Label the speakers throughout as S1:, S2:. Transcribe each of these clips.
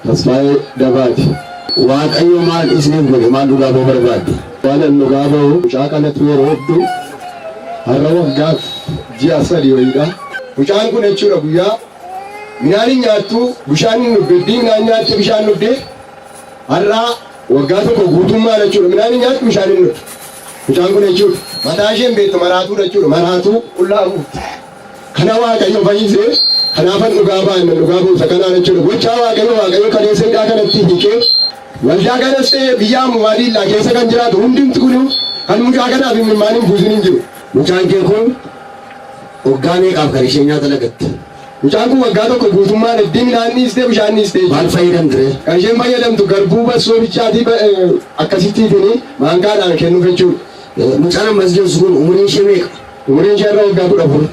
S1: Tasfaayee Dabaati.
S2: Waaqayyo maal isiniif godhe? Maal dhugaa ba'uu barbaadde?
S1: Waan an dhugaa ba'u mucaa kanatu yeroo hedduu har'a waggaaf ji'a 3 wayiidha. Mucaan kun jechuudha guyyaa midhaan hin nyaattu, bishaan hin dhugdu, iddii midhaan nyaatte bishaan dhugde har'a waggaa tokko guutummaan jechuudha midhaan hin nyaattu, bishaan hin dhugdu. Mucaan kun jechuudha mataa isheen beektu maraatuudha jechuudha, maraatuu qullaa guutte. Kana Waaqayyo fayyise, kanaafan dhugaa ba'a innan dhugaa ba'u isa kanaan jechuudha. Gochaa Waaqayyo, Waaqayyo kaleessa hidhaa kanatti hiikee waldaa kanas ta'e biyya ammumaa Diillaa keessa kan jiraatu hundumti kunuu kan mucaa kanaaf imimmaan hin buusin hin jiru.
S2: Mucaan kee kun waggaa meeqaaf kan isheen nyaata lagatte?
S1: Mucaan kun waggaa tokko guutummaan iddii midhaan dhiistee bishaan dhiistee
S2: Maal jechuudha. fayyadamti ree?
S1: Kan isheen fayyadamtu garbuu bassoo bichaatii akkasittiitiin maankaadhaan kennuuf jechuudha.
S2: Mucaan ammas deessu kun umuriin ishee meeqa?
S1: Umuriin ishee irra waggaa 14.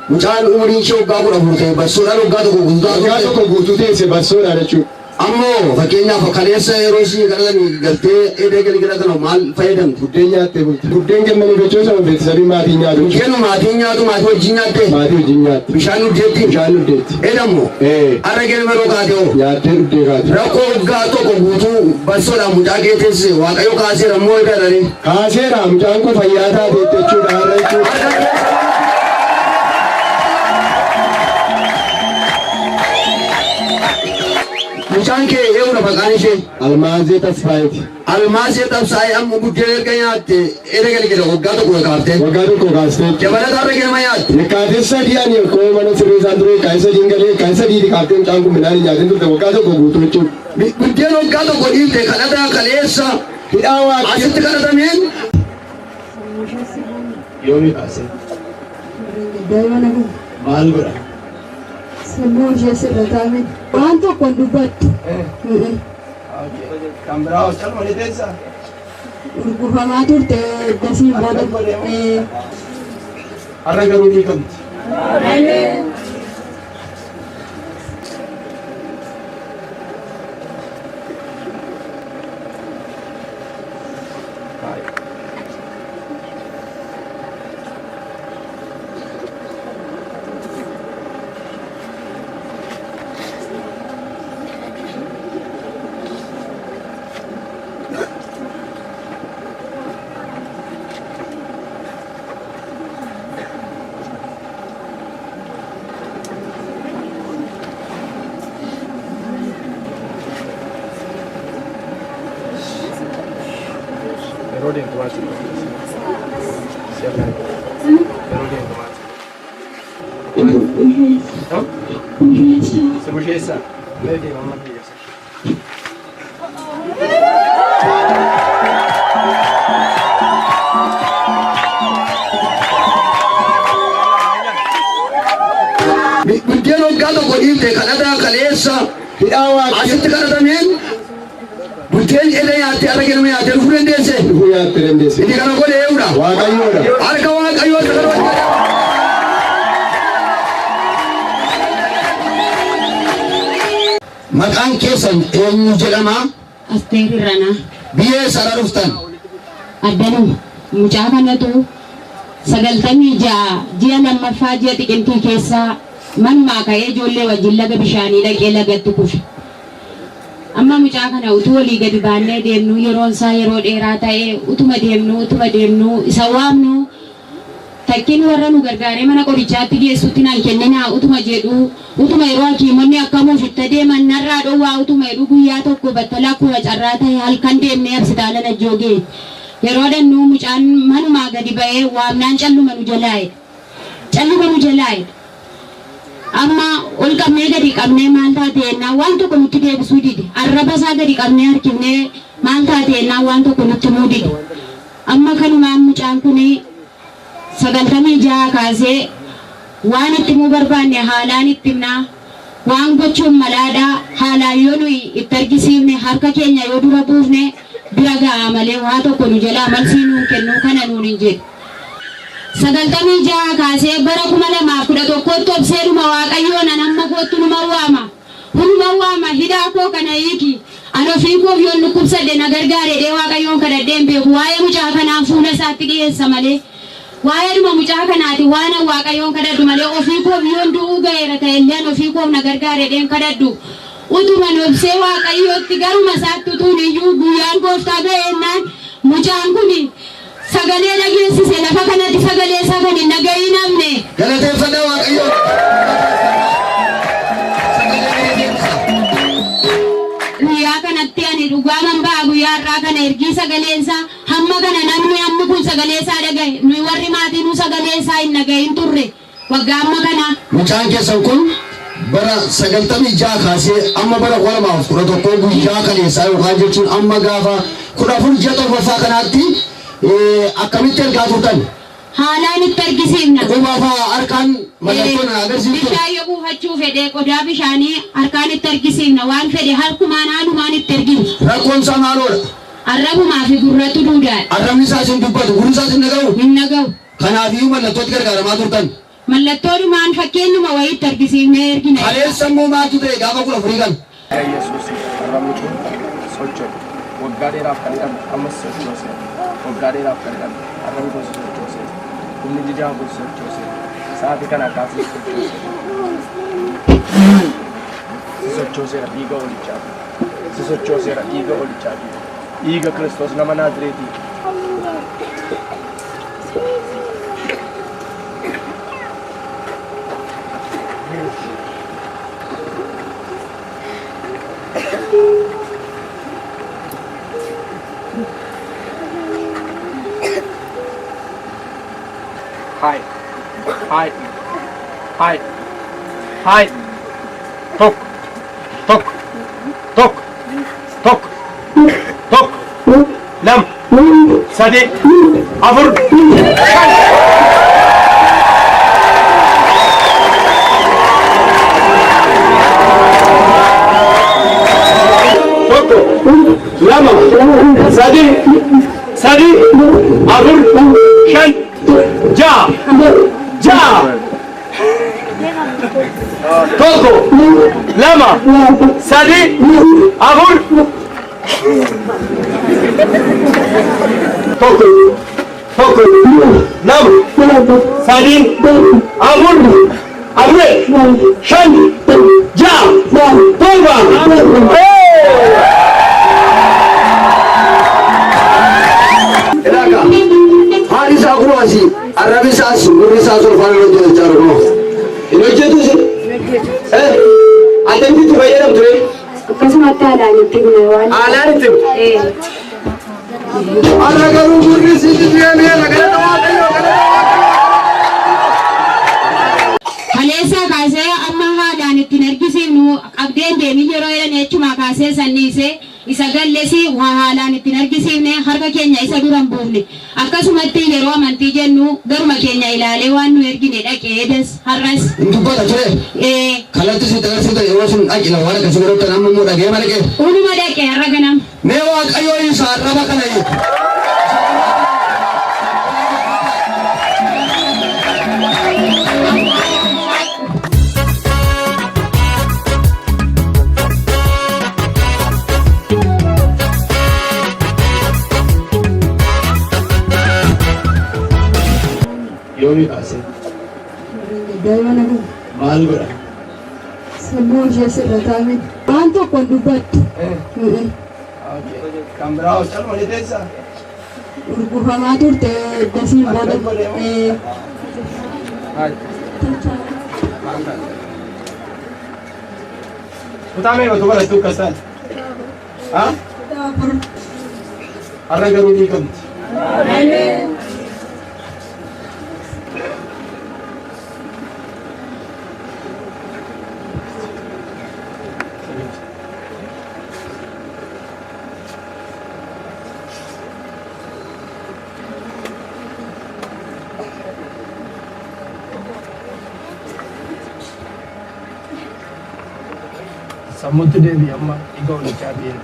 S2: Mucaan umuriin ishee waggaa 14 ta'e bassoodhaan waggaa tokko guutuu
S1: Waggaa
S2: turte.
S1: tokko guutuu teesse bassoodhaan jechuudha.
S2: Ammoo fakkeenyaaf kaleessa yeroo ishii kadhatanii galtee edee galgala kana maal fayyadamte?
S1: Buddeen nyaattee bulte. Buddeen kennaniif jechuun sama beeksisabii maatiin nyaatu jechuudha.
S2: Buddeen maatiin nyaatu, maatii wajjin nyaattee?
S1: Maatii wajjin nyaatte.
S2: Bishaan dhugdeetti?
S1: Bishaan dhugdeetti.
S2: Edammoo?
S1: Ee.
S2: Har'a ganama yeroo kaate hoo?
S1: Nyaattee dhugdee kaate.
S2: Rakkoo waggaa tokko guutuu bassoodhaan mucaa kee teessise Waaqayyo kaaseera immoo irra dharee.
S1: Kaaseera mucaan kun fayyaa taateetti jechuudha har'a jechuudha.
S2: Mucaan kee eenyudha maqaan ishee?
S1: Almaazee Tasfaayeeti.
S2: Almaazee Tasfaayee amma buddeen erga nyaatte erga galgala waggaa tokko kaaftee.
S1: Waggaa tokko kaastee.
S2: Dabalataa irra ganama nyaatte.
S1: Yekkaatee sadii ani akkuma mana sirreessaan ture yekkaatee sadiin galee yekkaatee sadiiti kaaftee mucaan kun midhaan hin nyaatin turte waggaa tokko guutuu jechuudha.
S2: Buddeen waggaa tokko dhiifte kadhata kaleessa
S1: Hidhaa Waaqayyo.
S2: asitti kadhatameen.
S3: Yoomii kaasee? Maal godha?
S4: Sammuu ishee sirrataa miti. Waan tokko hin dubbattu.
S3: Kan biraa hoo calma ni teessaa?
S4: Urgufamaa turte ergasiin booda.
S3: Har'a garuu ni gamti. Yeroo deemtu maal sitti fakkaata? Si'a lama. Yeroo deemtu maal sitti
S4: Busheessa.
S3: Si busheessaa? Mee deema amma biyya.
S2: Buddeen waggaa tokko dhiifte kadhata kaleessa
S1: Hidhaa Waaqayyo.
S2: asitti kadhatameen buddeen edda nyaattee har'a ganama nyaattee dhufuu dandeesse.
S1: Dhufuu nyaattee dandeesse.
S2: Inni kana godhe eenyudha?
S1: Waaqayyoodha.
S2: Harka Waaqayyoo isa kana hojjete. Maqaan keessan eenyu jedhama?
S5: Asteer Irranaa.
S2: Biyya eessaadhaa dhuftan?
S5: Addanuma. Mucaa kanatu 96 ji'a lammaffaa ji'a Xiqimtii keessa manumaa ka'ee ijoollee wajjin laga bishaanii dhaqee lagatti kufe. Amma mucaa kana utuu olii gadi baannee deemnuu yeroon isaa yeroo dheeraa ta'e utuma deemnuu utuma deemnuu isa waamnu Takkin warra nu gargaaree mana qorichaatti geessutti nan kenninaa utuma jedhuu, utuma yeroo hakiimonni akkamuuf itti adeeman narraa dhowwaa utuma jedhuu guyyaa tokko battala akkuma carraa tahe halkan deemnee Habsitaala Najjoo geenye. Yeroo dhannu mucaan manumaa gadi ba'ee waamnaan calluma nu jalaa jedhe. Calluma nu jalaa jedhe. Amma ol qabnee gadi qabnee maal taate jennaan waan tokko nutti deebisuu dide. Arraba isaa gadi qabnee harkifnee maal taate jennaan waan tokko nutti himuu dide. Amma kanumaan mucaan kun 96 kaasee waan itti himuu barbaanne haalaan itti himna, waan gochuun malaadha, haalaan yoo nuyi itti argisiifne, harka keenya yoo dura buufne bira ga'a malee waa tokko nu jalaa malsii nuun kennuu kana nuun hin jedhu. 96 kaasee bara 2011tti obseedhuma Waaqayyoon an amma koottu numan waama. Hunuman waama, hidhaa koo kana hiiki. An ofii koof yoon dhukkubsadhe na gargaari jedhee Waaqayyoon kadhadhee hin beeku. Waa'ee mucaa kanaan fuula isaatti dhi'eessa malee. Waa'eedhuma mucaa kanaati waanan Waaqayyoon kadhadhu malee ofii koof yoon du'uu ga'eera ta'e illee an ofii koof na gargaari jedhee hin kadhadhu. Utuman obsee Waaqayyootti garuma isaatti utuun iyyuu guyyaan gooftaa ga'eennaan mucaan kun sagalee dhageessise lafa kanatti sagalee isaa kan hin dhaga'iin hafne.
S2: Galateeffadhaa Waaqayyoon.
S5: Guyyaa kanatti ani dhugaa nan ba'a guyyaa har'aa kana ergii sagaleen isaa hamma kana namni hammi kun sagalee isaa dhagahe nuyi warri maatii nu sagalee isaa hin dhagahin turre waggaa amma kana.
S2: Mucaan keessan kun bara 96 kaasee amma bara 2011 guyyaa kaleessaa yookaan jechuun amma gaafa 14 ji'a torbaffaa kanaatti akkamitti argaa turtan?
S5: Haalaan itti argisiifna.
S2: Quba fa'aa harkaan mallattoon agarsiiftu.
S5: Bishaan yoo buufachuu fedhe qodaa bishaanii harkaan itti argisiifna. Waan fedhe harkumaan haalumaan itti argina.
S2: Rakkoon isaa maaloodha?
S5: Arrabumaa fi gurratu duudaadha.
S2: Arrabni isaas hin dubbatu, gurri isaas hin dhaga'u.
S5: Hin dhaga'u.
S2: Kanaafiyyuu mallattootti gargaaramaa turtan.
S5: Mallattoodhumaan fakkeenyuma wayiitti argisiifnee ergina.
S2: Kaleessa immoo maaltu ta'e gaafa 14 kana?
S3: Maqaa Yesuusiin arrabni kun socho'e. Waggaa dheeraaf kan hidhame ammas sochooseera. Waggaa dheeraaf kan hidhame arrabni kun si sochooseera. Humni didaan kun si sochooseera. Sa'aatii kanaa kaasee si sochooseera. Si sochooseera dhiiga hoolichaatiin. Si sochooseera dhiiga hoolichaatiin. Dhiiga Kiristoos nama Naazireetii. Hai. Hai. Hai. Hai. Tokko. Tokko. Tokko. Tokko. Tokko. Lama. Sadi. Afur. Shan. Tokko. Lama. Sadi. Sadi. Afur. Shan. Ja'a. Ja'a. Tokko. Lama. Sadi. Afur. Tokko. Tokko. Lama. Sadi. Afur. Afur. Shan. Ja'a. Torba.
S2: Ilaakaa. Haadhi isaa kunoo asii arrabni isaas gurri isaas ol faana hin hojjetu jechaadha kunoo. Hin hojjetu isin? Attamitti itti fayyadamtu ree?
S4: Akkasumatti haalaan itti hime waan.
S3: Haalaan itti himte.
S2: Har'a garuu gurri si jijjiirameera galata Waaqayyoo galata Waaqayyoo.
S5: Kaleessaa kaasee amma haalaan ittiin argisiifnu qabdeen deemin yeroo jedhan eechumaa kaasee sanniisee isa gallesi waa haalaan ittiin argisiifne harka keenya isa dura hin buufne. Akkasumatti yeroo amantii jennu garuma keenya ilaalee waan nu ergine dhaqee das har'as.
S2: Hin dubbata ture.
S5: Ee.
S2: Kallattii sitti agarsiifta yeroo sun dhaqi waan akkasii godhattan amma immoo dhagee ma dhaqee.
S5: Unuma dhaqe har'a ganama.
S2: Mee Waaqayyoo isa arraba kana hiiku.
S1: Yoomii kaasee
S4: Daa'ima na gahu.
S1: maal godha?
S4: Sammuu ishee sirrataa miti. Waan tokko hin dubbattu.
S3: Kan biraa hoo calma ni teessaa?
S4: Urgufamaa turte dasiin booda.
S3: Kutaa meeqa otoo barattuu akkas taate? Ha? Har'a garuu ni qabdi. Sammuutti deebi'i amma dhiiga hoolichaa dhiyeera.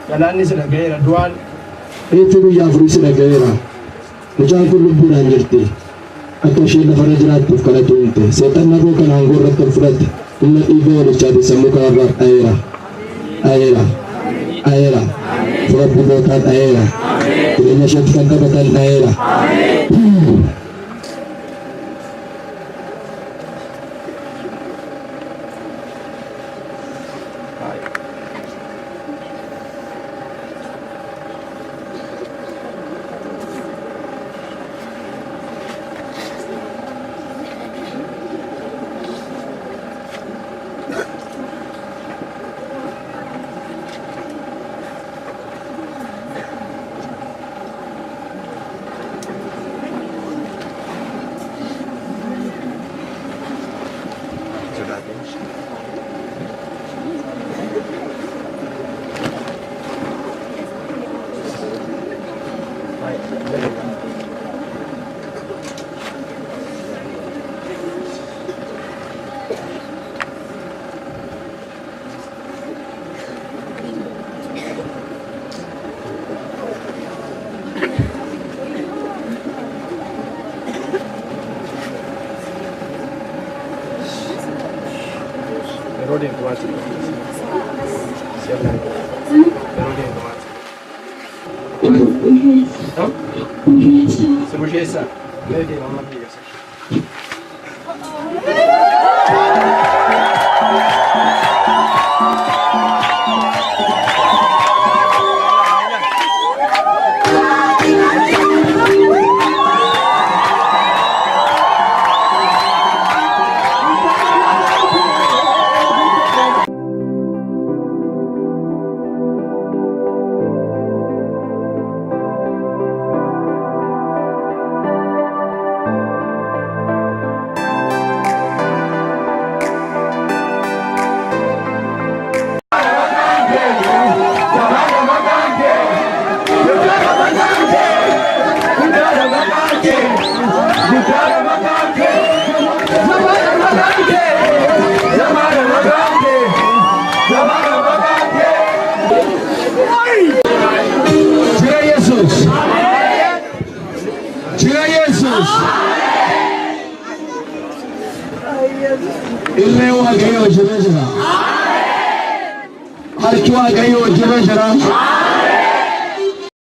S3: Galaanni si dhaga'eera du'aan.
S1: Reeffi guyyaa afurii si dhaga'eera. Mucaan kun lubbuudhaan jirti. Akka isheen lafarra jiraattuuf kanatu uumte. Seexanni harroo kana aangoo irratti ol fudhate. Humna dhiiga hoolichaatiin sammuu kanarraa dha'eera. Dha'eera. Dha'eera. Fira butootaa dha'eera. Jireenya isheetti kan taphatan dha'eera.
S3: Yeroo deemtu maal sitti Si'a lama. Yeroo deemtu maal sitti Si busheessa. Mee deema amma fiigasa.
S2: Jira Yesuus. Jira Yesuus. Irree Waaqayyoo jira jira. Harki Waaqayyoo jira jira.